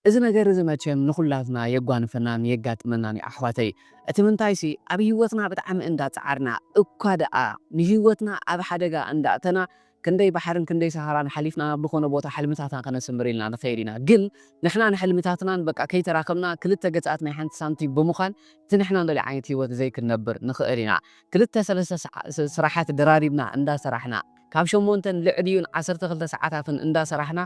እዚ ነገር እዚ መቸም ንኹላትና የጓንፈናን የጋጥመናን እዩ ኣሕዋተይ። እቲ ምንታይሲ ኣብ ህይወትና ብጣዕሚ እንዳጸዓርና እኳ ደኣ ንህይወትና ኣብ ሓደጋ እንዳእተና ክንደይ ባሕርን ክንደይ ሰሃራን ሓሊፍና ናብ ዝኾነ ቦታ ሕልምታትና ከነስምር ኢልና ንኸይድ ኢና። ግን ንሕና ንሕልምታትናን በቃ ከይተራኸብና ክልተ ገጻት ናይ ሓንቲ ሳንቲም ብምዃን እቲ ንሕና ንደልዮ ዓይነት ህይወት ዘይክንነብር ንኽእል ኢና። ክልተ ሰለስተ ስዓ- ስ- ስራሓት ደራሪብና እንዳሰራሕና ካብ ሸሞንተን ልዕሊኡን ዓሰርተ ክልተ ሰዓታትን እንዳሰራሕና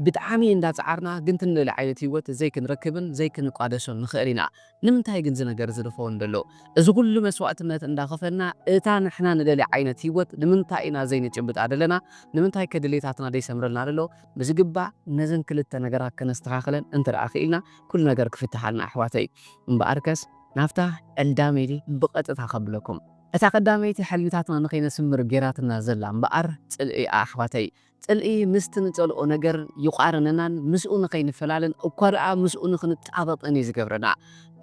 ብጣዕሚ እንዳጸዓርና ግን ትንደሊ ዓይነት ህይወት ዘይክንረክብን ዘይክንቋደሶን ንኽእል ኢና። ንምንታይ ግን እዚ ነገር እዚ ዝኸውን ዘሎ? እዚ ኩሉ መስዋእትነት እንዳኸፈልና እታ ንሕና ንደሊ ዓይነት ህይወት ንምንታይ ኢና ዘይንጭብጣ ዘለና? ንምንታይ ከ ድሌታትና ዘይሰምረልና ዘሎ? ብዝግባእ ነዘን ክልተ ነገራት ከነስተኻኽለን እንተ ደኣ ክኢልና ኩሉ ነገር ክፍትሓልና ኣሕዋተይ። እምበኣርከስ ናብታ ቀዳመይቲ ብቐጥታ ከብለኩም። እታ ቀዳመይቲ ሕልምታትና ንኸይነስምር ጌራትና ዘላ እምበኣር ጽልኢ ኣሕዋተይ። ጽልኢ ምስቲ ንጸልኦ ነገር ይቋረነናን ምስኡ ንኸይንፈላለን እኳ ደኣ ምስኡ ንኽንጣበቕን እዩ ዝገብረና።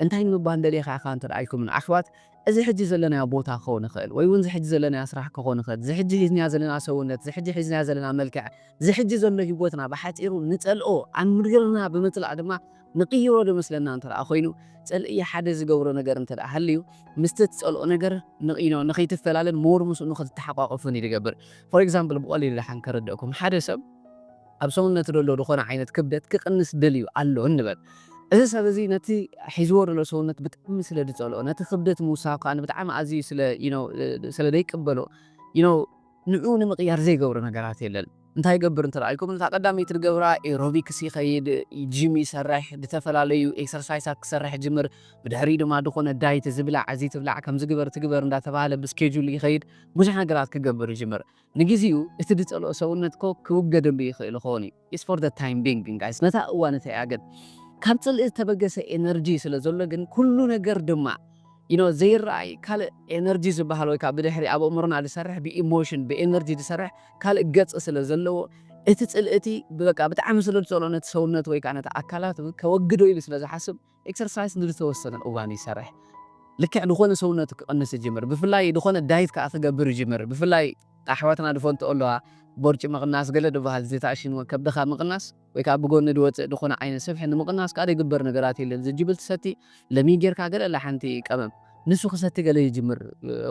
እንታይ ንምባል ደሊኻ ኢኻ እንተ ደኣ ኢልኩምን ኣሕዋት፣ እዚ ሕጂ ዘለናዮ ቦታ ክኸውን ይኽእል፣ ወይ እውን እዚ ሕጂ ዘለናዮ ስራሕ ክኸውን ይኽእል፣ እዚ ሕጂ ሒዝናዮ ዘለና ሰውነት፣ እዚ ሕጂ ሒዝናዮ ዘለና መልክዕ፣ እዚ ሕጂ ዘሎ ህይወትና ብሓጺሩ ንጸልኦ ኣምሪርና ብምጽላእ ድማ ንቕይሮ ዶ መስለና እንተ ደኣ ኮይኑ፣ ጽልኢ ሓደ ዝገብሮ ነገር እንተ ደኣ ሃልዩ፣ ምስቲ ትጸልኦ ነገር ንቕይኖ ንኸይትፈላለን ሞር ምስኡ ንኽትተሓቋቆፍን እዩ ዝገብር። ፎር ኤግዛምፕል ብቐሊሉ ደሓን ከረድእኩም፣ ሓደ ሰብ ኣብ ሰውነቱ ዘሎ ዝኾነ ዓይነት ክብደት ክቕንስ ደልዩ ኣሎ እንበል። እዚ ሰብ እዚ ነቲ ሒዝዎ ዘሎ ሰውነት ብጣዕሚ ስለ ዝጸልኦ፣ ነቲ ክብደት ምውሳኽ ከኣ ብጣዕሚ ኣዝዩ ስለ you know ስለ ዘይቅበሎ you know ንዕኡ ንምቕያር ዘይገብሮ ነገራት የለን። እንታይ ይገብር እንተ ደኣ ኢልኩም፣ እታ ቀዳመይቲ ዝገብራ ኤሮቢክስ ይኸይድ፣ ጂም ይሰርሕ፣ ዝተፈላለዩ ኤክሰርሳይሳት ክሰርሕ ይጅምር። ብድሕሪኡ ድማ ዝኾነ ዳይት ዝብላዕ እዚ ትብላዕ ከምዚ ግበር ትግበር እንዳተባሃለ ብስኬጁል ይኸይድ። ብዙሕ ነገራት ክገብር ይጅምር። ንግዜኡ እቲ ዝጸልኦ ሰውነት ኮ ክውገደሉ ይኽእል ይኸውን እዩ። It's for the time being ግን ጋይስ፣ ነታ እዋን እታ እያ ግን ካብ ጽልኢ ዝተበገሰ ኤነርጂ ስለ ዘሎ ግን ኩሉ ነገር ድማ you know ዘይረኣይ ካልእ ኤነርጂ ዝበሃል ወይ ከዓ ብድሕሪ ኣብ ኣእምሮና ዝሰርሕ ብኢሞሽን ብኤነርጂ ዝሰርሕ ካልእ ገጽ ስለ ዘለዎ እቲ ጽልኢ እቲ በቃ ብጣዕሚ ስለ ዝጸልኦ ነቲ ሰውነት ወይ ከዓ ነቲ ኣካላት ከወግዶ ኢሉ ስለ ዝሓስብ ኤክሰርሳይስ ንዝተወሰነ እዋን ይሰርሕ። ልክዕ ዝኾነ ሰውነቱ ክቕንስ ይጅምር፣ ብፍላይ ዝኾነ ዳይት ከዓ ክገብር ይጅምር። ብፍላይ ኣሕዋትና ዝፈልጥኦ ኣለዋ ቦርጭ ምቕናስ ገለ ዝበሃል ዝተኣሽንወ ከብድኻ ምቕናስ ወይ ከዓ ብጎኒ ዝወፅእ ዝኾነ ዓይነት ስብሒ ንምቕናስ ከዓ ዘይግበር ነገራት የለን። ዝጅብል ትሰቲ ለሚ ጌርካ ገለ ኣላ ሓንቲ ቀመም ንሱ ክሰቲ ገለ ይጅምር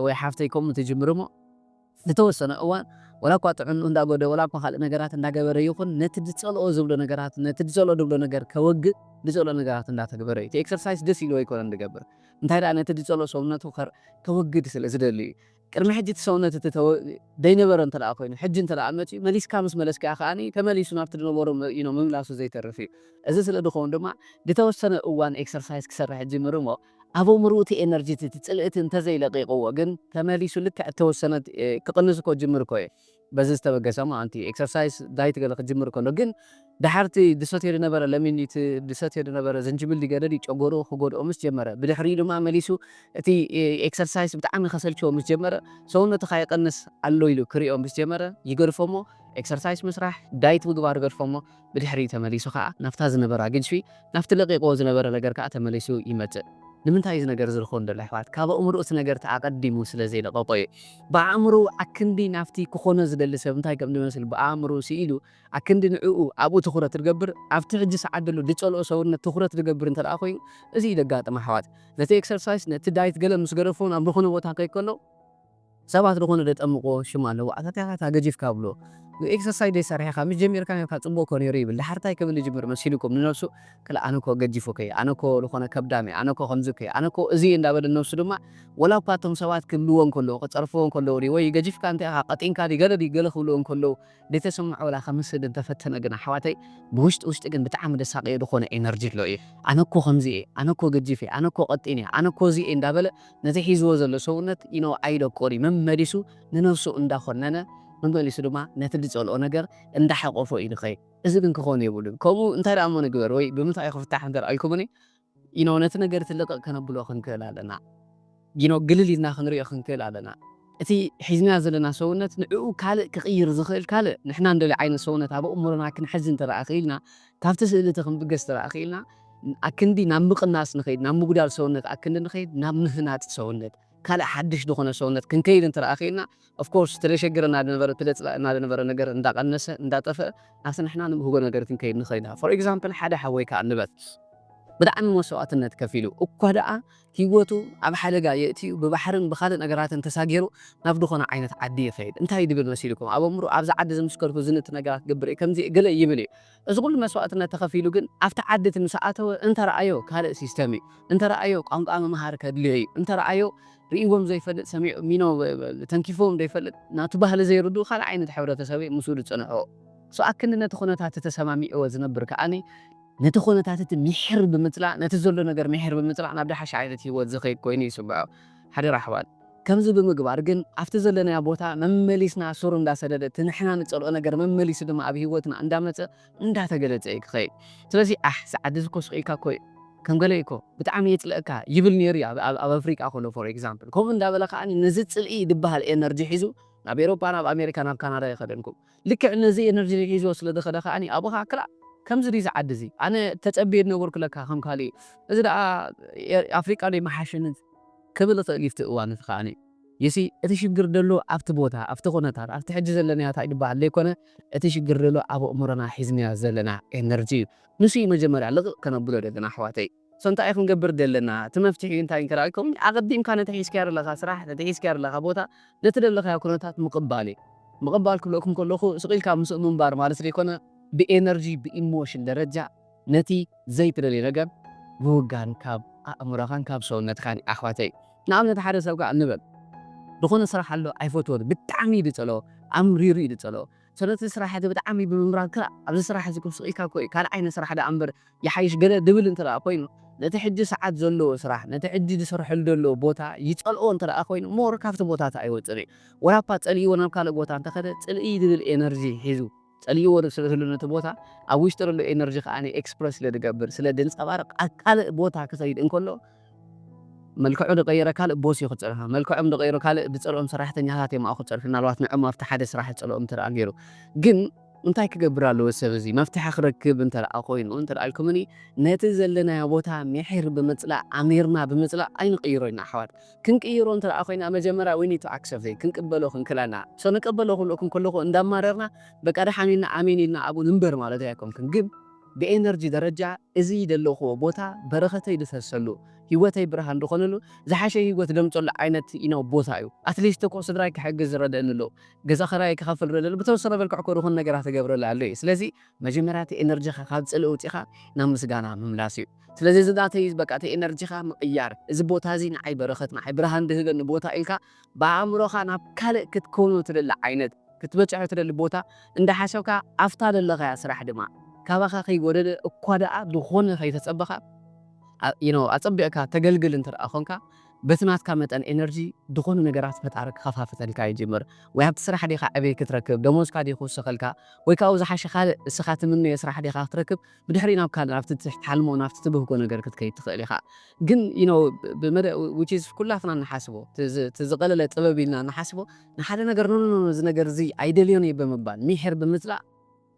ወይ ሓፍተይ ከምኡ ትጅምር እሞ ዝተወሰነ እዋን ወላ እኳ ጥዕንኡ እንዳጎደ ወላ እኳ ካልእ ነገራት እንዳገበረ ይኹን ነቲ ዝፀልኦ ዝብሎ ነገራት ነቲ ዝፀልኦ ዝብሎ ነገር ከወግእ ዝፀልኦ ነገራት እንዳተግበረ እዩ። እቲ ኤክሰርሳይስ ደስ ኢልዎ ኣይኮነን ዝገብር እንታይ ደኣ ነቲ ዝፀልኦ ሰውነቱ ከር- ከወግድ ስለ ዝደሊ እዩ። ቅድሚ ሕጂ እቲ ሰውነት እቲ ተወ- ዘይነበረ እንተ ደኣ ኮይኑ ሕጂ እንተ ደኣ መፅዩ መሊስካ ምስ መለስካ ከኣኒ ተመሊሱ ናብቲ ዝነበሮ መ- you know ምምላሱ ዘይተርፍ እዩ። እዚ ስለ ዝኸውን ድማ ዝተወሰነ እዋን ኤክሰርሳይስ ክሰርሕ ጅምር እሞ ኣብ ኣእምርኡ እቲ ኤነርጂ እቲ ጽልእቲ እንተዘይለቂቕዎ ግን ተመሊሱ ልክዕ እተወሰነ ክቕንስ እኮ ጅምር እኮ እዩ። በዚ ዝተበገሰ ማለት እዩ። ኤክሰርሳይስ ዳይት ገለ ክጅምር ከሎ ግን ድሓርቲ ድሰትዮ ዝነበረ ለሚኒት ድሰትዮ ዝነበረ ዝንጅብል ገለ ጨጎሩ ክጎድኦ ምስ ጀመረ ብድሕሪኡ ድማ መሊሱ እቲ ኤክሰርሳይስ ብጣዕሚ ከሰልችዎ ምስ ጀመረ ሰውነትኻ ይቐንስ ኣሎ ኢሉ ክሪኦ ምስ ጀመረ ይገድፎ እሞ ኤክሰርሳይስ ምስራሕ ዳይት ምግባር ይገድፎ እሞ ብድሕሪኡ ተመሊሱ ከዓ ናብታ ዝነበራ ግጅፊ ናብቲ ለቂቕዎ ዝነበረ ነገር ከዓ ተመሊሱ ይመፅእ። ንምንታይ እዚ ነገር እዚ ዝኾን ዘሎ ኣሕዋት? ካብ ኣእምሮኡ እቲ ነገር እቲ ኣቐዲሙ ስለ ዘይለቀቆ እዩ። ብኣእምሮኡ ኣክንዲ ናብቲ ክኾኖ ዝደሊ ሰብ እንታይ ከም ዝመስል ብኣእምሮኡ ስኢሉ ኣክንዲ ንዕኡ ኣብኡ ትኹረት ትገብር ኣብቲ ሕጂ ሰዓት ዘሎ ዝፀልኦ ሰውነት ትኹረት ዝገብር እንተ ደኣ ኮይኑ እዚ እዩ ዘጋጥም ኣሕዋት። ነቲ ኤክሰርሳይስ ነቲ ዳይት ገለ ምስ ገደፎ ናብ ዝኾነ ቦታ ከይከሎ ሰባት ዝኾነ ዘጠምቕዎ ሽም ኣለዎ ኣታትያኻ እታ ገጂፍካ ብሎ ኤክሰርሳይስ ዘይሰሪሕኻ ምስ ጀሚርካ ነርካ ፅቡቅ እኮ ነይሩ ይብል ድሓር እንታይ ክብል ይጅምር መሲልኩም ንነብሱ ክል ኣነ እኮ ገጂፉ ከይ ኣነ እኮ ዝኾነ ከብዳም እየ ኣነ እኮ ከምዚ ከይ ኣነ እኮ እዚ እየ እንዳበለ ነብሱ ድማ ወላ እኳ እቶም ሰባት ክብልዎ እንከለዉ ክፀርፍዎ እንከለዉ ድዩ ወይ ገጂፍካ እንታይ ኢኻ ቀጢንካ ድዩ ገለ ድዩ ገለ ክብልዎ እንከለዉ ዘይተሰምዖ ወላ ከምስል እንተፈተነ ግን ኣሕዋተይ ብውሽጢ ውሽጢ ግን ብጣዕሚ ደሳቂ ዝኾነ ኤነርጂ ኣሎ እዩ ኣነ እኮ ከምዚ እየ ኣነ እኮ ገጂፍ እየ ኣነ እኮ ቀጢን እየ ኣነ እኮ እዚ እየ እንዳበለ ነቲ ሒዝዎ ዘሎ ሰውነት you know ኣይለቆን እዩ መመሊሱ ንነብሱ እንዳኾነነ መመሊሱ ድማ ነቲ ዝፀልኦ ነገር እንዳሓቆፎ እዩ ዝኸይድ እዚ ግን ክኾን የብሉን ከምኡ እንታይ ደኣ እሞ ንግበር ወይ ብምንታይ ክፍታሕ እንተ ኢልኩምኒ you know ነቲ ነገር እቲ ልቕቕ ከነብሎ ክንክእል ኣለና you know ግልል ኢልና ክንሪኦ ክንክእል ኣለና እቲ ሒዝና ዘለና ሰውነት ንዕኡ ካልእ ክቕይር ዝኽእል ካልእ ንሕና እንደሊ ዓይነት ሰውነት ኣብ ኣእምሮና ክንሕዝ እንተ ደኣ ክኢልና ካብቲ ስእሊ እቲ ክንብገስ እንተ ደኣ ክኢልና ኣክንዲ ናብ ምቕናስ ንኸይድ ናብ ምጉዳል ሰውነት ኣክንዲ ንኸይድ ናብ ምህናፅ ሰውነት ካልእ ሓድሽ ዝኾነ ሰውነት ክንከይድ እንተ ደኣ ኽኢልና፣ of course እቲ ደሸግረና ዝነበረ፣ እቲ ደጽላእና ዝነበረ ነገር እንዳቐነሰ እንዳጠፍአ፣ ናብቲ ንሕና ንብህጎ ነገር ክንከይድ ንኽእል ኢና። For example ሓደ ሓወይ ከኣ ንበል ብጣዕሚ መስዋእትነት ከፊሉ እኳ ደኣ ህይወቱ ኣብ ሓደጋ የእትዩ ብባሕርን ብኻልእ ነገራትን ተሳጊሩ ናብ ዝኾነ ዓይነት ዓዲ ይኸይድ። እንታይ ድብል መሲልኩም? ኣብ ኣእምሮ ኣብዚ ዓዲ ዝምስከርኩ ዝንት ነገራት ክገብር እየ፣ ከምዚ ገለ ይብል እዩ። እዚ ኩሉ መስዋእትነት ተኸፊሉ ግን ኣብቲ ዓዲ እቲ ምስ ኣተወ እንተረኣዮ ካልእ ሲስተም እዩ። እንተረኣዮ ቋንቋ ምምሃር ከድልዮ እዩ። እንተረኣዮ ርእይዎም ዘይፈልጥ፣ ሰሚዑ ሚኖ ተንኪፍዎም ዘይፈልጥ፣ ናቱ ባህሊ ዘይርድኡ ካልእ ዓይነት ሕብረተሰብ እዩ ምስኡ ዝጸንሖ። So ኣክንዲ ነቲ ኩነታት ተሰማሚዕዎ ዝነብር ከኣኒ ነቲ ኩነታት እቲ ምሕር ብምጽላእ፣ ነቲ ዘሎ ነገር ምሕር ብምጽላእ ናብ ዝሓሸ ዓይነት ህይወት ዝኸይድ ኮይኑ ይስምዖ። ሓደራ ኣሕዋት፣ ከምዚ ብምግባር ግን ኣብቲ ዘለናዮ ቦታ መመሊስና ሱር እንዳሰደደ እቲ ንሕና ንጸልኦ ነገር መመሊሱ ድማ ኣብ ህይወትና እንዳመጸ እንዳተገለጸ እዩ ክኸይድ። ስለዚ ኣሕ እዚ ዓዲ እዚ እኮ ስቕ ኢልካ እኮ እዩ ከም ገለ እዩ እኮ ብጣዕሚ የጽልእካ ይብል ነይሩ እዩ ኣብ- ኣብ ኣብ ኣፍሪቃ ከሎ for example። ከምኡ እንዳበለ ከኣ ነዚ ጽልኢ ዝበሃል ኤነርጂ ሒዙ ናብ ኤሮፓ፣ ናብ ኣሜሪካ፣ ናብ ካናዳ ይኸደንኩም። ልክዕ ነዚ ኤነርጂ ሒዝዎ ስለ ዝኸደ ከኣ ኣብኡ ከኣ ክላእ ከምዚ ድዩ እዚ ዓዲ እዚ ኣነ ተጸብየ ዝነበርኩ ለካ ከም ካልእ እዩ። እዚ ደኣ ኣፍሪቃ ዶ ይመሓሸኒ ክብል ይኽእል እዩ ኣብቲ እዋን እቲ ከኣ። You see እቲ ሽግር ዘሎ ኣብቲ ቦታ ኣብቲ ኩነታት ኣብቲ ሕጂ ዘለናዮ እንታይ ዝበሃል ዘይኮነ እቲ ሽግር ዘሎ ኣብ ኣእምሮና ሒዝናዮ ዘለና ኤነርጂ እዩ። ንሱ እዩ መጀመርያ ልቕቕ ከነብሎ ዘለና ኣሕዋተይ። So እንታይ እዩ ክንገብር ዘለና? እቲ መፍትሒ እንታይ እንከ ደኣ ኢልኩም ኣቐዲምካ ነቲ ሒዝካዮ ዘለኻ ስራሕ ነቲ ሒዝካዮ ዘለኻ ቦታ ነቲ ዘለኻዮ ኩነታት ምቕባል እዩ። ምቕባል ክብለኩም ከለኹ ስቕ ኢልካ ምስኡ ምንባር ማለት ዘይኮነ ብኤነርጂ ብኢሞሽን ደረጃ ነቲ ዘይትደልዮ ነገር ምውጋን ካብ ኣእምሮኻን ካብ ሰውነትካን ኣሕዋተይ። ንኣብነት ሓደ ሰብ ከዓ እንበል ዝኾነ ስራሕ ኣሎ ኣይፈትዎን ብጣዕሚ እዩ ዝፀልኦ ኣምሪሩ እዩ ዝፀልኦ። ስለዚ ስራሕ እዚ ብጣዕሚ ብምምራር ክላ ኣብዚ ስራሕ እዚ ክብስቕ ኢልካ እኮ እዩ ካልእ ዓይነት ስራሕ ደኣ እምበር ይሓይሽ ገለ ድብል እንተ ደኣ ኮይኑ ነቲ ሕጂ ሰዓት ዘለዎ ስራሕ ነቲ ሕጂ ዝሰርሐሉ ዘለዎ ቦታ ይፀልኦ እንተ ደኣ ኮይኑ ሞር ካብቲ ቦታ እቲ ኣይወፅን እዩ። ወላ እኳ ፀሊእዎ ናብ ካልእ ቦታ እንተኸደ ፅልኢ ዝብል ኤነርጂ ሒዙ ፀሊእዎ ስለ ዘሎ ነቲ ቦታ ኣብ ውሽጢ ዘሎ ኤነርጂ ከዓ ኤክስፕረስ ስለ ዝገብር ስለ ዘንፀባርቕ ኣብ ካልእ ቦታ ክኸይድ እንከሎ መልክዑ ዝቐየረ ካልእ ቦስ እዩ ክፀንሖ መልክዖም ዝቐየሩ ካልእ ዝፀልኦም ሰራሕተኛታት እዮም ኣብኡ ክፀንሑ ምናልባት ንዕም ኣብቲ ሓደ ስራሕ ዝፀልኦም እንተ ደኣ ነይሩ ግን እንታይ ክገብር ኣለዎ ሰብ እዚ መፍትሒ ክረክብ እንተ ደኣ ኮይኑ እንተ ደኣ ኢልኩምኒ ነቲ ዘለናዮ ቦታ ምሒር ብምፅላእ ኣሚርና ብምፅላእ ኣይንቕይሮ ኢና ኣሕዋት ክንቅይሮ እንተ ደኣ ኮይና መጀመርያ we need to accept it ክንቅበሎ ክንክለና so ንቀበሎ ክብለኩም ከለኹ እንዳማረርና በቃ ደሓን ኢልና ኣሜን ኢልና ኣብኡ ንንበር ማለት ኣይኮንክን ግን ብኤነርጂ ደረጃ እዚ ዘለኹዎ ቦታ በረኸተይ ዝፈሰሉ ህይወተይ ብርሃን ዝኾነሉ ዝሓሸ ህይወት ደምፀሉ ዓይነት ኢኖ ቦታ እዩ ኣትሊስት እኮ ስድራይ ክሕግዝ ዝረደእኒ ኣሎ ገዛ ኸራይ ክኸፍል ዝረደእሉ ብተወሰነ መልክዕ እኮ ዝኾነ ነገራት ተገብረሉ ኣሎ እዩ ስለዚ መጀመርያ እቲ ኤነርጂኻ ካብ ፅልኢ ውፂኻ ናብ ምስጋና ምምላስ እዩ ስለዚ እዚ ናተይ በቃ እቲ ኤነርጂኻ ምቕያር እዚ ቦታ እዚ ንዓይ በረኸት ንዓይ ብርሃን ዝህበኒ ቦታ ኢልካ ብኣእምሮኻ ናብ ካልእ ክትከውኖ ትደሊ ዓይነት ክትበፅሖ ትደሊ ቦታ እንዳሓሰብካ ኣብታ ዘለኻያ ስራሕ ድማ ካባኻ ከይጎደለ እኳ ደኣ ዝኾነ ከይተፀበኻ ኣፀቢቕካ ተገልግል እንተ ደኣ ኾንካ በቲ ናትካ መጠን ኤነርጂ ዝኾኑ ነገራት ፈጣሪ ክኸፋፍተልካ ይጅምር ወይ ኣብቲ ስራሕ ዲኻ ዕቤት ክትረክብ ደሞዝካ ዲኹ ክውሰኸልካ ወይ ካብኡ ዝሓሸ ካልእ እስኻ ትምነዮ ስራሕ ዲኻ ክትረክብ ብድሕሪኡ ናብ ካልእ ናብቲ ትሓልሞ ናብቲ ትብህጎ ነገር ክትከይድ ትኽእል ኢኻ ግን you know ብመደ which is ኩላትና ንሓስቦ እቲ ዝቐለለ ጥበብ ኢልና ንሓስቦ ንሓደ ነገር ኖ ኖ እዚ ነገር እዚ ኣይደልዮን እየ ብምባል ሚሕር ብምፅላእ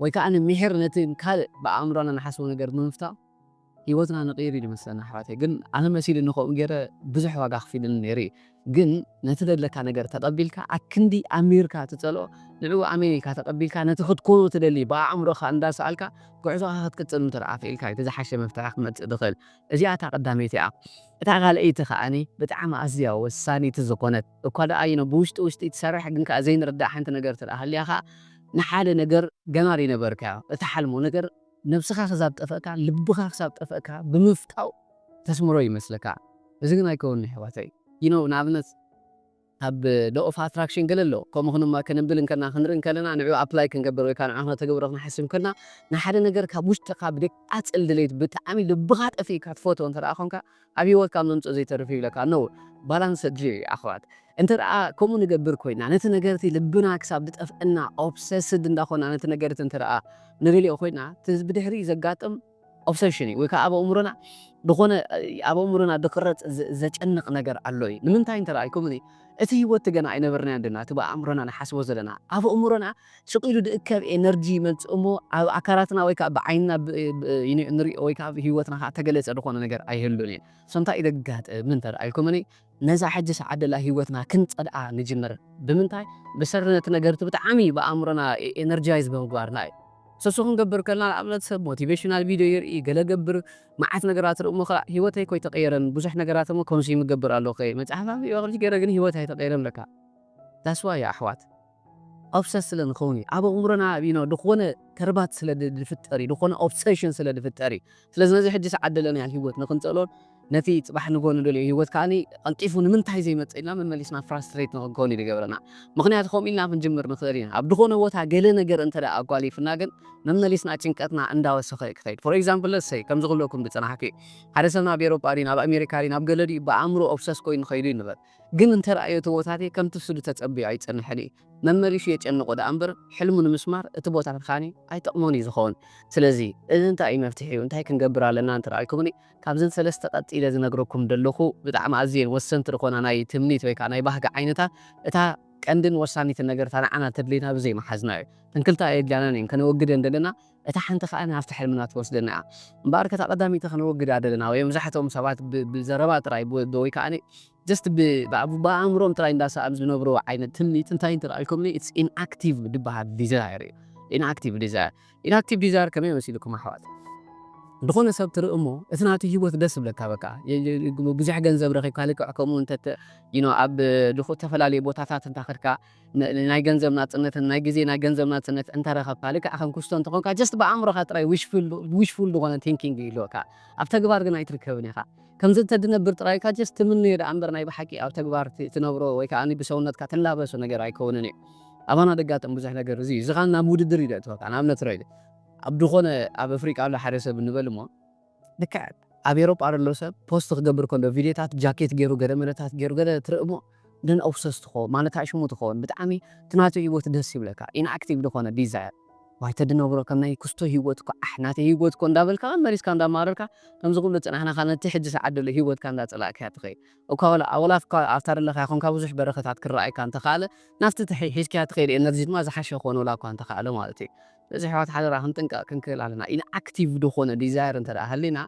ወይ ከዓ ንምሕር ነቲ ካልእ ብኣእምሮና ንሓስቦ ነገር ብምፍታው ህይወትና ንቕይር እዩ ዝመስለና ኣሕዋተይ ግን ኣነ መሲሉ ንኸምኡ ገይረ ብዙሕ ዋጋ ክፊልኒ ነይሩ እዩ ግን ነቲ ዘለካ ነገር ተቐቢልካ ኣክንዲ ኣሚርካ ትፀልኦ ንዕኡ ኣሜን ኢልካ ተቐቢልካ ነቲ ክትኮኖ ትደሊ ብኣእምሮኻ እንዳሰኣልካ ጉዕዞኻ ክትቅፅል እንተ ደኣ ክኢልካ እቲ ዝሓሸ መፍትሒ ክመፅእ ዝኽእል እዚኣ እታ ቀዳመይቲ እያ እታ ካልኣይቲ ከዓኒ ብጣዕሚ ኣዝያ ወሳኒቲ ዝኾነት እኳ ደኣ ይነ ብውሽጢ ውሽጢ ትሰርሕ ግን ከዓ ዘይንርዳእ ሓንቲ ነገር ትደኣ ሃልያ ከዓ ንሓደ ነገር ገና ዘይነበርካዮ እትሓልሞ ነገር ነብስኻ ክሳብ ጠፈእካ ልብኻ ክሳብ ጠፈእካ ብምፍታው ተስምሮ ይመስለካ እዚ ግን ኣይከውን ኣሕዋተይ you know ንኣብነት ኣብ law of attraction ገለ ኣሎ ከምኡ ክንማ ክንብል እንከልና ክንርኢ እንከለና ንዕኡ ኣፕላይ ክንገብር ወይ ከዓ ንዑ ክነተግብሮ ክንሓስብ እንከልና ንሓደ ነገር ካብ ውሽጥኻ ብደቃፅል ድሌት ብጣዕሚ ልብኻ ጠፊእካ ትፈትዎ እንተ ደኣ ኮንካ ኣብ ህይወትካ ምምፅኡ ዘይተርፍ ይብለካ no balance ድዩ ኣሕዋት እንተ ደኣ ከምኡ ንገብር ኮይና ነቲ ነገር እቲ ልብና ክሳብ ዝጠፍአና obsessed እንዳኾና ነቲ ነገር እቲ እንተ ደኣ ንደልዮ ኮይና እቲ ብድሕሪ ዘጋጥም obsession እዩ ወይ ከዓ ኣብ ኣእምሮና ዝኾነ ኣብ ኣእምሮና ዝቅረፅ ዘጨንቕ ነገር ኣሎ እዩ ንምንታይ እንተ ደኣ ኢልኩምኒ እቲ ህይወት ገና ኣይነበርናዮን ደና፣ እቲ ብኣእምሮና ንሓስቦ ዘለና። ኣብ ኣእምሮና ስቕ ኢሉ ዝእከብ ኤነርጂ ይመጽእ እሞ፣ ኣብ ኣካላትና ወይ ከዓ ብዓይንና ብ-፣ ብ-፣ ይን-፣ ንሪኦ ወይ ከዓ ኣብ ህይወትና ከዓ ተገለጸ ዝኾነ ነገር ኣይህሉን እዩ። So እንታይ እዩ ዘጋጥም እንተ ደኣ ኢልኩምኒ፣ ነዛ ሕጂ ሰዓት ደላ ህይወትና ክንጸልኣ ንጅምር። ብምንታይ? ብሰሪ ነቲ ነገር እቲ ብጣዕሚ ብኣእምሮና ኤ-፣ ኤነርጃይዝ ብምግባርና እዩ። So እሱ ክንገብር ከለና፣ ንኣብነት ሰብ ሞቲቬሽናል ቪድዮ ይርኢ፣ ገለ ገብር፣ መዓት ነገራት ርኢ እሞ፣ ከላ ህይወተይ እኮ ኣይተቐየረን፣ ብዙሕ ነገራት እሞ ኮንሱም ይገብር ኣለኹ፣ መጽሓፍ ኣንቢበ ከምዚ ገይረ ግን ህይወት ኣይተቐየረን ለካ። That's why ኣሕዋት፣ ኦብሰስ ስለ ንኸውን እዩ። ኣብ ኣእምሮና፣ you know፣ ዝኾነ ተርባት ስለ ድ-፣ ዝፍጠር እዩ፣ ዝኾነ ኦብሰሽን ስለ ዝፍጠር እዩ። ስለዚ ነዚ ሕጂ ሰዓት ደለናያ ህይወት ንኽንጸልኦን ነቲ ጽባሕ ንጎ ንደልዮ ህይወት ከኣኒ ቀልጢፉ ንምንታይ ዘይመጽእ ኢልና መመሊስና ፍራስትሬት ንኽንከውን እዩ ዝገብረና። ምኽንያቱ ከምኡ ኢልና ክንጅምር ንኽእል ኢና። ኣብ ዝኾነ ቦታ ገለ ነገር እንተ ደኣ ኣጓሊፍና ግን መመሊስና ጭንቀትና እንዳወሰኸ እዩ ክኸይድ። For example፣ let's say፣ ከምዚ ክብለኩም ዝጸናሕኩ እዩ። ሓደ ሰብ ናብ ኤሮጳ ድዩ፣ ናብ ኣሜሪካ ድዩ፣ ናብ ገለ ድዩ ብኣእምሮ ኦብሰስ ኮይኑ ኸይዱ እዩ ንበል። ግን እንተ ረኣዮ እቲ ቦታቲ ከምቲ እሱ ዝተጸብዮ ኣይጸንሕን እዩ። መመሊሱ የጨንቆ ደኣ እምበር፣ ሕልሙ ንምስማር እቲ ቦታቲ ከኣኒ ኣይጠቕሞን እዩ ዝኸውን። ስለዚ፣ እዚ እንታይ እዩ መፍትሒኡ? እንታይ ክንገብር ኣለና እንተ ደኣ ኢልኩምኒ፣ ካብዘን ሰለስተ ቀጺለ ዝነግረኩም ዘለኹ ብጣዕሚ ኣዝየን ወሰንቲ ዝኾና ናይ ትምኒት ወይ ከዓ ናይ ባህጊ ዓይነታት፣ እታ ቀንድን ወሳኒትን ነገር እታ ንዓና ተድልየና ብዘይምሓዝና እዩ። ትንክልታ ኣየድልያናን እየን፣ ከነወግደን ዘለና፣ እታ ሓንቲ ከኣ ናብቲ ሕልምና ትወስደና እያ። እምበኣር ከታ ቀዳሚቲ ከነወግዳ ዘለና ወይ መብዛሕትኦም ሰባት ብ-፣ ብዘረባ ጥራይ ብ-፣ ብ-፣ ወይ ከኣ just ብ-፣ ብ-፣ ብኣእምሮም ጥራይ እንዳሰኣሉ ዝነብርዎ ዓይነት ትምኒት እንታይ እንተ ደኣ ኢልኩምኒ፣ it's inactive ዝበሃል ዲዛየር እዩ። ኢንኣክቲቭ ዲዛየር። ኢንኣክቲቭ ዲዛየር ከመይ መሲልኩም ኣሕዋት? ዝኾነ ሰብ ትርኢ እሞ፣ እቲ ናቱ ህይወት ደስ ይብለካ በቃ። የ-፣ የ-፣ ብዙሕ ገንዘብ ረኺብካ፣ ልክዕ ከምኡ እንተ ተ-፣ you know፣ ኣብ ልኹ-፣ ዝተፈላለዩ ቦታታት እንተ ኸድካ፣ ን-፣ ናይ ገንዘብ ናጽነትን ናይ ግዜ ናይ ገንዘብ ናጽነት እንተ ረኸብካ፣ ልክዕ ከም ኩስቶ እንተኾንካ፣ just ብኣእምሮኻ ጥራይ ዊሽፉል፣ ዊሽፉል ዝኾነ ቲንኪንግ ይህልወካ። ኣብ ተግባር ግን ኣይትርከብን ኢኻ። ከምዚ እንተ ድነብር ጥራይ ኢልካ፣ just ትምንዮ ደኣ እምበር ናይ ብሓቂ ኣብ ተግባር ት-፣ ትነብሮ ወይ ከኣ ብሰውነትካ ትላበሶ ነገር ኣይከውንን እዩ። ኣባና ደጋጥም ብዙሕ ነገር እዚ እዩ። እዚ ኸኣ ናብ ውድድር እዩ ዘእትወካ። ንኣብነት ርኢለ፣ ኣብ ዝኾነ ኣብ ኣፍሪቃ ኣሎ ሓደ ሰብ ንበል እሞ፣ ልክዕ ኣብ ኤሮጳ ዘሎ ሰብ ፖስት ክገብር ከሎ ቪድዮታት ጃኬት ገይሩ፣ ገለ መለታት ገይሩ፣ ገለ ትርኢ እሞ፣ ደን ኦብሰስ ትኸውን፣ ማለት ኣሽሙ ትኸውን። ብጣዕሚ እቲ ናቱ ህይወት ደስ ይብለካ። ኢንኣክቲቭ ዝኾነ ዲዛየር። ዋይ ተድነብሮ ከም ናይ ኩስቶ ህይወት እኮ፣ ኣሕ፣ ናተይ ህይወት እኮ እንዳበልካ፣ መሪስካ እንዳማረርካ፣ ከምዚ ኩሉ ጽናሕናኻ ነቲ ሕጂ ሰዓት ዘሎ ህይወትካ እንዳጸላእካያ ትኸይድ። እኳ ወላ፣ ወላ እኳ ኣብታ ዘለኻያ ኮንካ ብዙሕ በረኸታት ክረኣየካ እንተኸኣለ፣ ናብቲ ትሒ-፣ ሒዝካያ ትኸይድ ኤነርጂ ድማ ዝሓሸ ክኾን ወላ እኳ እንተኸኣለ ማለት እዩ። ስለዚ ኣሕዋት ሓደራ ክንጥንቀቕ ክንክእል ኣለና። ኢንኣክቲቭ ዝኾነ ዲዛየር እንተ ደኣ ሃሊና፣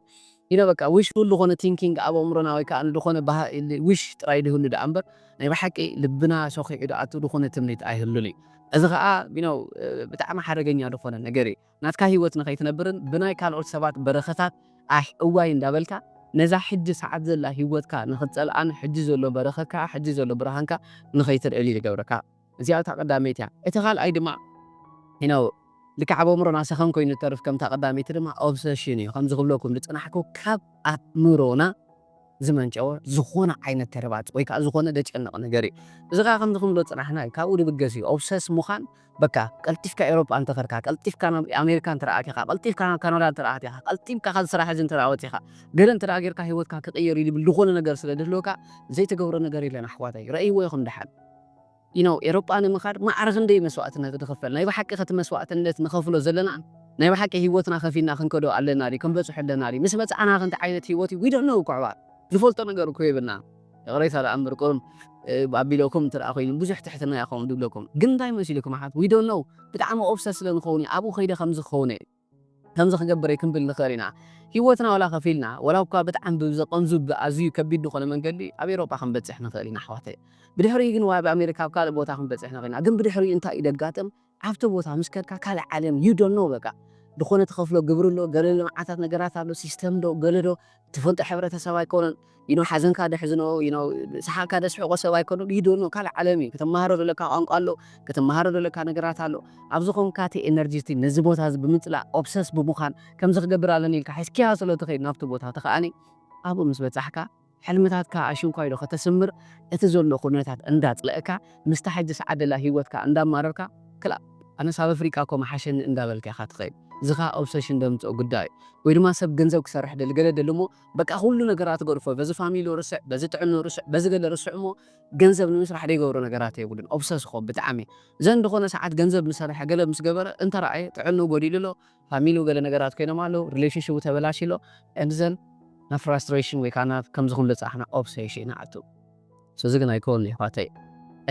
you know፣ በቃ ዊሽፉል ዝኾነ ቲንኪንግ ኣብ ኣእምሮና ወይ ከኣ ዝኾነ ባህ-፣ ዊሽ ጥራይ ዝህሉ ደኣ እምበር፣ ናይ ብሓቂ ልብና ሰኺዑ ደኣቱ ዝኾነ ትምኒት ኣይህሉን እዩ። እዚ ኸኣ፣ you know፣ ብጣዕሚ ሓደገኛ ዝኾነ ነገር እዩ። ናትካ ህይወት ንኸይትነብርን ብናይ ካልኦት ሰባት በረኸታት ኣሕ እዋይ እንዳበልካ፣ ነዛ ሕጂ ሰዓት ዘላ ህይወትካ ንኽትጸልኣን፣ ሕጂ ዘሎ በረኸትካ፣ ሕጂ ዘሎ ብርሃንካ ንኸይትርእየሉ ይገብረካ። እዚኣ እታ ቀዳመይቲ እያ። እቲ ካልኣይ ድማ፣ you know፣ ልክዕ ኣብ ኣእምሮና ሰኸን ኮይኑ ዝተርፍ ከምታ ቀዳመይቲ ድማ ኦብሰሽን እዩ። ከምዚ ክብለኩም ዝጸናሕኩ፣ ካብ ኣእምሮና ዝመንጨወ ዝኾነ ዓይነት ተርባጽ ወይ ከኣ ዝኾነ ዘጨንቕ ነገር እዩ። እዚ ከኣ ከምዚ ክንብሎ ዝጸናሕና እዩ። ካብኡ ዝብገስ እዩ። ኦብሰስ ምዃን፣ በቃ፣ ቀልጢፍካ ኤውሮጳ እንተ ኸድካ፣ ቀልጢፍካ ናብ ኣሜሪካ እንተ ደኣ ኣቲኻ፣ ቀልጢፍካ ናብ ካናዳ እንተ ደኣ ኣቲኻ፣ ቀልጢፍካ ካብዚ ስራሕ እዚ እንተ ደኣ ወጺኻ፣ ገለ እንተ ደኣ ጌርካ ህይወትካ ክቕየር እዩ ዝብል ዝኾነ ነገር ስለ ዝህልወካ፣ ዘይትገብሮ ነገር የለን ኣሕዋተይ። ረእይዎ ኢኹም ደሓን። You know፣ ኤውሮጳ ንምኻድ ማዕረ ክንደይ መስዋእትነት ዝኽፈል። ናይ ብሓቂ ከቲ መስዋእትነት ንኸፍሎ ዘለና፣ ናይ ብሓቂ ህይወትና ከፊልና ክንከዶ ኣለና ድዩ? ክንበጽሖ ኣለና ድዩ? ምስ በጻሕና ከ እንታይ ዓይነት ህይወት እዩ? We don't know እኮ ኣሕዋት። ዝፈልጦ ነገር እኮ የብልና። ይቕሬታ ደኣ እምበር ቁሩብ፣ እ፣ ኣቢለኩም እንተ ደኣ ኮይኑ ብዙሕ ትሕትና ይኸውን ዝብለኩም። ግን እንታይ መሲልኩም ኣሓት? We don't know። ብጣዕሚ ኦብሰስ ስለ ንኸውን እዩ። ኣብኡ ከይደ ከምዚ ክኸውን እየ፣ ከምዚ ክገብር እየ ክንብል ንኽእል ኢና። ህይወትና ዋላ ከፊልና፣ ዋላ እኳ ብጣዕሚ ብዘቐንዙ ብኣዝዩ ከቢድ ዝኾነ መንገዲ ኣብ ኤውሮጳ ክንበጽሕ ንኽእል ኢና ኣሕዋተይ። ብድሕሪኡ ግን ወይ ኣብ ኣሜሪካ ኣብ ካልእ ቦታ ክንበጽሕ ንኽእል ኢና። ግን ብድሕሪኡ እንታይ እዩ ደጋጥም? ኣብቲ ቦታ ምስ ከድካ ካልእ ዓለም፣ you don't know በቃ። ዝኾነ ትኸፍሎ ግብሪ ኣሎ፣ ገለ ልምዓታት ነገራት ኣሎ፣ ሲስተም ዶ፣ ገለ ዶ፣ ትፈልጦ ሕብረተሰብ ኣይኮነን። You know፣ ሓዘንካ ደሕዝኖ፣ you know፣ ሰሓቕካ ደስሕቆ ሰብ ኣይኮነን። You don't know፣ ካልእ ዓለም እዩ። ክትመሃሮ ዘለካ ቋንቋ ኣሎ፣ ክትመሃሮ ዘለካ ነገራት ኣሎ። ኣብዚ ኾንካ እቲ ኤነርጂ እቲ ነዚ ቦታ እዚ ብምጽላእ፣ ኦብሰስ ብምዃን፣ ከምዚ ክገብር ኣለኒ ኢልካ ሒዝካዮ ስለ ትኸይድ ናብቲ ቦታ እቲ ከኣኒ ኣብኡ ምስ በጻሕካ፣ ሕልምታትካ ኣሽንኳይ ዶ ከተስምር፣ እቲ ዘሎ ኩነታት እንዳጽለእካ፣ ምስታ ሕጂ ሰዓት ደላ ህይወትካ እንዳማረርካ፣ ክላ-፣ ኣነስ ኣብ ኣፍሪቃ እኮ መሓሸኒ እንዳበልካ ኢኻ ትኸይድ። እዚ ኸኣ ኦብሰሽን ዘምጽኦ ጉዳይ እዩ። ወይ ድማ ሰብ ገንዘብ ክሰርሕ ደሊ፣ ገለ ደሊ እሞ፣ በቃ ኩሉ ነገራት ገድፎ፣ በዚ ፋሚሊ ርስዕ፣ በዚ ጥዕንኡ ርስዕ፣ በዚ ገለ ርስዕ እሞ፣ ገንዘብ ንምስራሕ ዘይገብሮ ነገራት የብሉን። ኦብሰስ እኮ ብጣዕሚ። ዘን ዝኾነ ሰዓት ገንዘብ ምስ ሰርሐ፣ ገለ ምስ ገበረ፣ እንተ ረኣየ፣ ጥዕንኡ ጎዲሉ ኣሎ፣ ፋሚሊኡ ገለ ነገራት ኮይኖም ኣለዉ፣ ሪሌሽንሽፑ ተበላሽዩ ኣሎ፣ and then ናብ ፍራስትሬሽን ወይ ከዓ ናብ ከምዚ ክንብል ዝጸናሕና ኦብሴሽን ንኣቱ። እዚ ግን ኣይኮን ይሕዋተይ።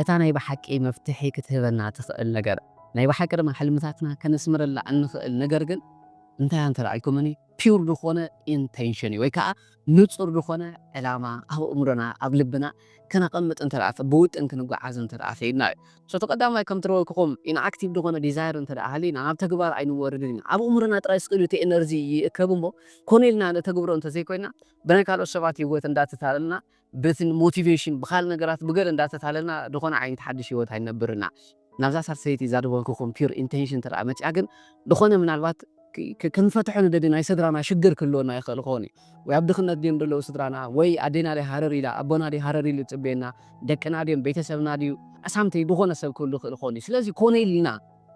እታ ናይ ብሓቂ መፍትሒ ክትህበና ትኽእል ነገር፣ ናይ ብሓቂ ድማ ሕልምታትና ከነስምረላ እንኽእል ነገር ግን እንታይ እንተ ኢልኩምኒ፣ ፒውር ዝኾነ ኢንቴንሽን እዩ፣ ወይ ከዓ ንጹር ዝኾነ ዕላማ ኣብ ኣእምሮና፣ ኣብ ልብና ከነቐምጥ እንተ ደኣ፣ ብውጥን ክንጓዓዝ እንተ ደኣ ኸይድና እዩ። So፣ እቲ ቀዳማይ ከም ትረወልኩኹም ኢንኣክቲቭ ዝኾነ ዲዛይር እንተ ደኣ ሃሊና፣ ናብ ተግባር ኣይንወርድን ኢና። ኣብ ኣእምሮና ጥራይ ስቕ ኢሉ እቲ ኤነርጂ ይእከብ እሞ፣ ኮነ ኢልና ነተግብሮ እንተ ዘይኮይና፣ ብናይ ካልኦት ሰባት ህይወት እንዳተታለልና፣ በቲ ሞቲቬሽን፣ ብኻል ነገራት፣ ብገለ እንዳተታለልና፣ ዝኾነ ዓይነት ሓድሽ ህይወት ኣይንነብርና። ናብዛ ሳልሰይቲ እዛ ዝበልኩኹም ፒውር ኢንቴንሽን እንተ ደኣ መጺኣ ግን፣ ዝኾነ ምናልባት ክ-፣ ክ-፣ ክንፈትሖ ንደሊ ናይ ስድራና ሽግር ክህልወና ይኽእል ክኸውን እዩ። ወይ ኣብ ድኽነት ድዮም ዘለዉ ስድራና፣ ወይ ኣዴና ድያ ሃረር ኢላ፣ ኣቦና ድዩ ሃረር ኢሉ ዝጽበየና፣ ደቅና ድዮም፣ ቤተሰብና ድዩ፣ ኣሳምተይ ዝኾነ ሰብ ክህሉ ይኽእል ክኸውን እዩ። ስለዚ ኮነ ኢልና፣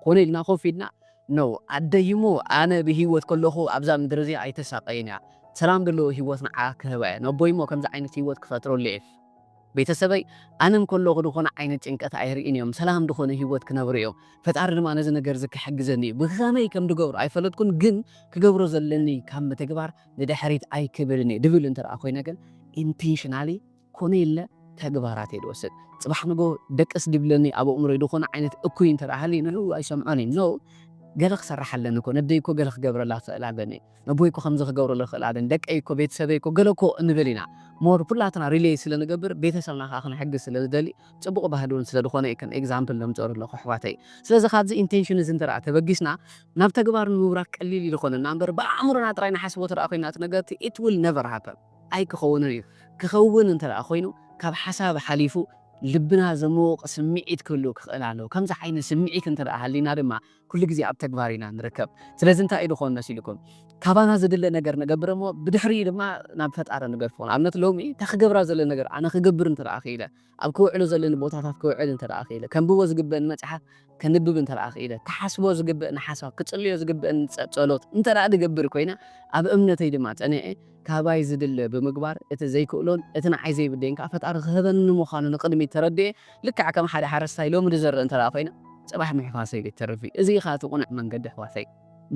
ኮነ ኢልና ኮፍ ኢልና፣ ኖ፣ ኣደይ እሞ ኣነ ብህይወት ከለኹ ኣብዛ ምድሪ እዚኣ ኣይተሳቐየን እያ። ሰላም ዘለዎ ህይወት ንዓ ክህባ እየ። ነቦይ እሞ ከምዚ ዓይነት ህይወት ክፈጥረሉ እየ። ቤተሰበይ ኣነ እንከለኹ ዝኾነ ዓይነት ጭንቀት ኣይርእን እዮም። ሰላም ዝኾነ ህይወት ክነብሩ እዮም። ፈጣሪ ድማ ነዚ ነገር እዚ ክሕግዘኒ እዩ። ብኸመይ ከም ዝገብሮ ኣይፈለጥኩን፣ ግን ክገብሮ ዘለኒ ካብ ምትግባር ንድሕሪት ኣይክብልን እየ ድብል እንተ ደኣ ኮይነ ግን፣ ኢንቴንሽናሊ ኮነ ኢለ ተግባራት እየ ዝወስድ። ጽባሕ ንጎ ደቅስ ድብለኒ ኣብ ኣእምሮይ ዝኾነ ዓይነት እኩይ እንተ ደኣ ሃልዩ ንዕኡ ኣይሰምዖን እየ። ኖ፣ ገለ ክሰርሕ ኣለኒ እኮ፣ ነደይ እኮ ገለ ክገብረላ ክኽእል ኣለኒ፣ ነቦይ እኮ ከምዚ ክገብረሉ ክኽእል ኣለኒ፣ ደቀይ እኮ፣ ቤተሰበይ እኮ፣ ገለ እኮ እንብል ኢና። ሞር ኩላትና ሪሌይ ስለ ንገብር፣ ቤተሰብና ከኣ ክንሕግዝ ስለ ንደሊ፣ ጽቡቕ ባህሊ እውን ስለ ዝኾነ እየ ከም ኤግዛምፕል ዘምጽኦ ዘለኹ ኣሕዋተይ። ስለዚ ካብዚ ኢንቴንሽን እዚ እንተ ደኣ ተበጊስና፣ ናብ ተግባር ንምውራድ ቀሊል ይኾነና እምበር፣ ብኣእምሮና ጥራይ ንሓስቦ እንተ ደኣ ኮይና እቲ ነገር እቲ፣ it will never happen፣ ኣይክኸውንን እዩ። ክኸውን እንተ ደኣ ኮይኑ፣ ካብ ሓሳብ ሓሊፉ ልብና ዘምውቕ ስምዒት ክህሉ ክኽእል ኣለዎ። ከምዚ ዓይነት ስምዒት እንተ ደኣ ሃሊና ድማ፣ ኩሉ ግዜ ኣብ ተግባር ኢና ንርከብ። ስለዚ እንታይ እዩ ዝኾን መሲልኩም? ካባና ዝድለ ነገር ንገብር እሞ፣ ብድሕሪኡ ድማ ናብ ፈጣሪ ንገድፎ። ንኣብነት፣ ሎሚ እታ ክገብራ ዘለ ነገር ኣነ ክገብር እንተ ደኣ ክኢለ፣ ኣብ ክውዕሎ ዘለኒ ቦታታት ክውዕል እንተ ደኣ ክኢለ፣ ከንብቦ ዝግበእኒ መጽሓፍ ከንብብ እንተ ደኣ ክኢለ፣ ክሓስቦ ዝግበእኒ ሓሳብ፣ ክጽልዮ ዝግበእኒ ጸ-፣ ጸሎት እንተ ደኣ ዝገብር ኮይነ፣ ኣብ እምነተይ ድማ ጸኒዐ፣ ካባይ ዝድለ ብምግባር፣ እቲ ዘይክእሎን እቲ ንዓይ ዘይብደይን ከኣ ፈጣሪ ክህበኒ ምዃኑ ንቕድሚት ተረዲኤ፣ ልክዕ ከም ሓደ ሓረስታይ ሎሚ ዝዘርእ እንተ ደኣ ኮይነ፣ ጽባሕ ምሕፋሰይ እዩ ተርፍ እዩ። እዚ ኢኻ እቲ ቁኑዕ መንገዲ ኣሕዋተይ።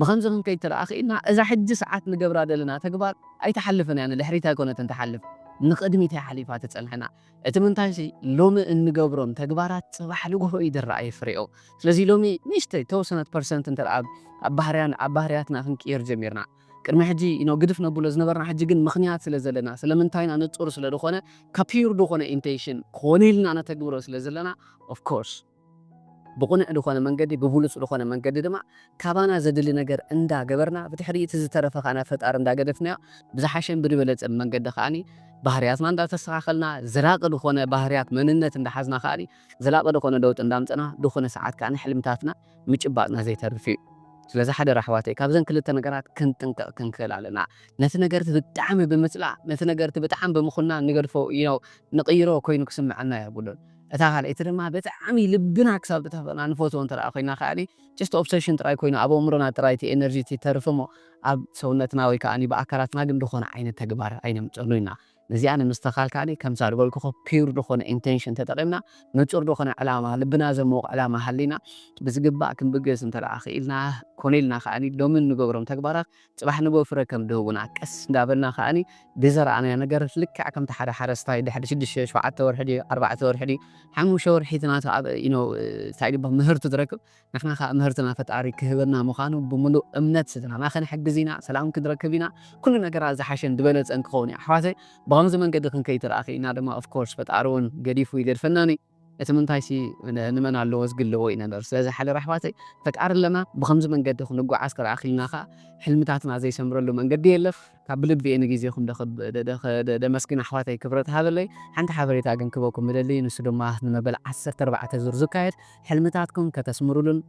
ብኸምዚ ክንከይድ እንተ ደኣ ክኢልና፣ እዛ ሕጂ ሰዓት ንገብራ ዘለና ተግባር ኣይትሓልፍን እያ፣ ንድሕሪት ኣይኮነትን ትሓልፍ፣ ንቕድሚት እያ ሓሊፋ ትጸንሐና። እቲ ምንታይሲ፣ ሎሚ እንገብሮም ተግባራት ጽባሕ ንግሆ እዩ ዝረኣይ ፍሬኦም። ስለዚ ሎሚ ንእሽተይ ተወሰነት ፐርሰንት እንተ ደኣ ኣብ፣ ኣብ ባህርያን፣ ኣብ ባህርያትና ክንቅይር ጀሚርና፣ ቅድሚ ሕጂ፣ you know፣ ግድፍ ነብሎ ዝነበርና፣ ሕጂ ግን ምኽንያት ስለ ዘለና፣ ስለምንታይና ንጹር ስለ ዝኾነ፣ ካብ ፒውር ዝኾነ ኢንቴንሽን ኮነ ኢልና ነተግብሮ ስለ ዘለና፣ ኦፍ ኮርስ፣ ብቕኑዕ ዝኾነ መንገዲ፣ ብብሉጽ ዝኾነ መንገዲ ድማ ካባና ዘድሊ ነገር እንዳገበርና፣ ብድሕሪ እቲ ዝተረፈ ከኣ ናብ ፈጣሪ እንዳገደፍናዮ፣ ብዝሓሸን ብዝበለጸን መንገዲ ከኣኒ ባህርያትና እንዳተስተኻኸልና፣ ዘላቒ ዝኾነ ባህርያት መንነት እንዳሓዝና ከኣኒ፣ ዘላቒ ዝኾነ ለውጢ እንዳምጸና፣ ዝኾነ ሰዓት ከኣኒ ሕልምታትና ምጭባጥና ዘይተርፍ እዩ። ስለዚ ሓደራ ኣሕዋተይ፣ ካብዘን ክልተ ነገራት ክንጥንቀቕ ክንክእል ኣለና። ነቲ ነገርቲ ብጣዕሚ ብምጽላእ፣ ነቲ ነገርቲ ብጣዕሚ ብምኹናን ንገድፎ፣ you know፣ ንቕይሮ ኮይኑ ክስምዐና የብሉን። እታ ካልኣይቲ ድማ ብጣዕሚ ልብና ክሳብ ዝጠፍአና ንፈትዎ እንተ ደኣ ኮይና ከኣኒ፣ just ኦብሰሽን ጥራይ ኮይኑ ኣብ ኣእምሮና ጥራይ እቲ ኤነርጂ እቲ ይተርፍ እሞ፣ ኣብ ሰውነትና ወይ ከኣኒ ብኣካላትና ግን ዝኾነ ዓይነት ተግባር ኣይነምጸሉ ኢና። ነዚኣ ንምስትኻል ከኣኒ ከምዛ ዝበልኩኹ ፒውር ዝኾነ ኢንቴንሽን ተጠቒምና፣ ንጹር ዝኾነ ዕላማ፣ ልብና ዘምውቕ ዕላማ ሃሊና፣ ብዝግባእ ክንብገስ እንተ ደኣ ክኢልና፣ ኮነ ኢልና ከኣኒ ሎሚ እንገብሮም ተግባራት ጽባሕ ንግሆ ፍረ ከም ድህቡና ቀስ እንዳበልና ከኣኒ ብዘርኣናዮ ነገር ልክዕ ከምቲ ሓደ ሓረስታይ ድሕሪ ሽዱሽተ፣ ሸውዓተ ወርሒ ድዩ፣ ኣርባዕተ ወርሒ ድዩ፣ ሓሙሽተ ወርሒ እቲ ናቱ ኣብ፣ you know፣ እንታይ ድበሃል ምህርቲ ዝረክብ፣ ንሕና ከኣ ምህርትና ፈጣሪ ክህበና ምዃኑ ብምሉእ እምነት ስድራና ክንሕግዝ ኢና፣ ሰላም ክንረክብ ኢና፣ ኩሉ ነገራት ዝሓሸን ዝበለጸን ክኸውን እዩ። ኣሕዋተይ፣ ብኸምዚ መንገዲ ክንከይድ እንተ ደኣ ክኢልና ድማ፣ ኦፍ ኮርስ፣ ፈጣሪ እውን ገዲፉ ይገድፈናን እዩ። እቲ ምንታይሲ ን-፣ ንመን ኣለዎ ዝግልዎ እዩ ነገር። ስለዚ ሓደራ ኣሕዋተይ፣ ፈጣሪ ኣለና፣ ብኸምዚ መንገዲ ክንጓዓዝ እንተ ደኣ ክኢልና ከኣ፣ ሕልምታትና ዘይሰምረሉ መንገዲ የለን። ካብ ብልቢ እየ ንግዜኹም ደኸብ-፣ ደ-፣ ደ-፣ ደ-፣ ደመስግን ኣሕዋተይ፣ ክብረት ሃበለይ። ሓንቲ ሓበሬታ ግን ክበኩም እደሊ፣ ንሱ ድማ ንመበል ዓሰርተ ኣርባዕተ ዙር ዝካየድ ሕልምታትኩም ከተስምሩሉን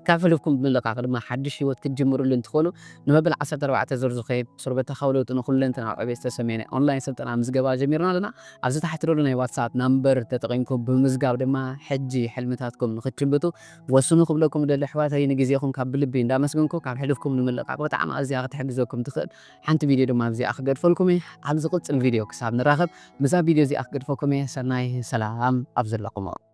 ካብ ሕሉፍኩም ብምልቃቕ ድማ ሓድሽ ህይወት ክትጅምሩሉን ትኽእሉ። ንመበል ዓሰርተ ኣርባዕተ ዙር ዝኸይድ ሱር በተኻዊ ለውጢ ንኹለንተናዊ ዕቤት ዝተሰመየ ናይ ኦንላይን ስልጠና ምዝገባ ጀሚርና ኣለና። ኣብዚ ታሕቲ ዘሎ ናይ ዋትሳፕ ናምበር ተጠቒምኩም ብምዝጋብ ድማ ሕጂ ሕልምታትኩም ንኽትጭብጡ ወስኑ ክብለኩም እደሊ ኣሕዋተይ። ንግዜኹም ካብ ብልቢ እንዳመስገንኩ፣ ካብ ሕሉፍኩም ንምልቃቕ ብጣዕሚ ኣዝያ ክትሕግዘኩም ትኽእል ሓንቲ ቪድዮ ድማ ኣብዚኣ ክገድፈልኩም እየ። ኣብ ዝቕጽል ቪድዮ ክሳብ ንራኸብ፣ ምስዛ ቪድዮ እዚኣ ክገድፈኩም እየ። ሰናይ ሰላም ኣብ ዘለኹሞ።